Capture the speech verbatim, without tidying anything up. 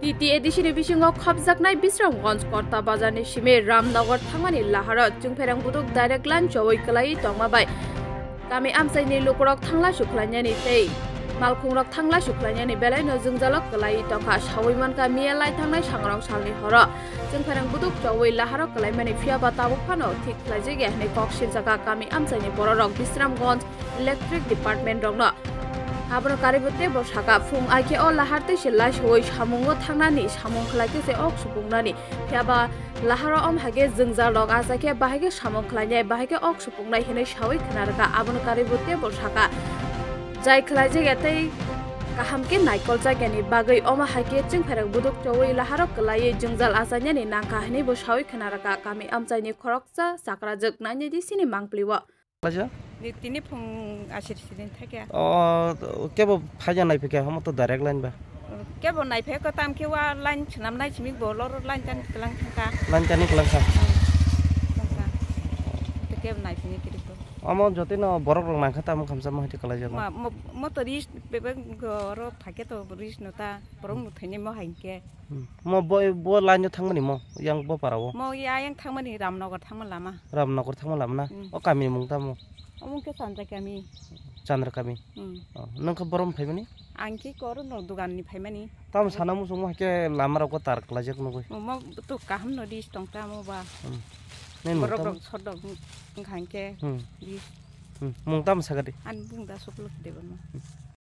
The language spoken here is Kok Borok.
T T A D C ni bisingo khopjaknai Bisramganj Korta Bazar ni simi Ramnagar thangmani laharo Chwngpherang buduk direct line chowi kwlaiwi tongma bai kami amchaini lukurok thanglaisu khlainani tei malkhungrok thanglaisu khlainani belaino jwngjalo kwlaiwi tongkha. Sawi mankha miya lai thangnai sangrong salni horo Chwngpherang buduk chowi laharo kwlaimani, phiya ba tabuk phano thik khlaijak ya hwnwi kok sirjakha kami amchaini bororok Bisramganj electric department rokno. Abono karwi bo teibo sakha, phung aikhe o lahar tei se laisowi samungo thangnani samung khlaikhe se ok supungnani, phiya ba laharo om haikhe jwngjal rok achaikhe bahaikhe samung khlainai, bahaikhe ok supungnai hinwi sawi khna rwkha. Abono karwi bo teibo sakha, jai khlaijak ya tei kaham khe naikol jak yani bagwi omo haikhe Chwngpherang buduk chowi laharo kwlaiwi jwngjal achainani nangkha hinwi bo sawi khna rwkha kami amchaini khoroksa chakrajwk nainai di sini mangpli o. Kaisa? Ni tini phung asir sirin thakya. O, kebo phaina naiphikya, omo to direct line ba. Kebo naiphai ko tam khe wa line swnam nai simi bo lor line tan klang thangka. Line tani klang kha. Hmm. Thangka. Te kebo naiphini kiri ko. Omo jotino borok rok nangkha tamo khamsa mo hiti kalai jago. Ma, mo, mo to ris bebek go ro thake to ris no ta borok no thaini mo hain ke. Hmm. Mo bo, bo line o thangmani mo, yang bo para o. Mo ya yang thangmani Ramnagar thangma lama. Ramnagar thangma lama na? Hmm. O kami ni mung tamo? O mung khe Chandra kami. Chandra kami. Hmm. O, nung khe borom phaimani? Ang khe kor no dugan ni phaimani. Tamo sana musung mo hai khe lama rok ko tar khlai jak nugui. Mo, mo to kaham no dis tong tamo ba. Hmm. Nini mung borok tamo? Rok sodok wngkha hwnkhe Hmm. dis. Hmm. Mung tamo sakadi? Ani bung da soklo khe deba mo. Hmm.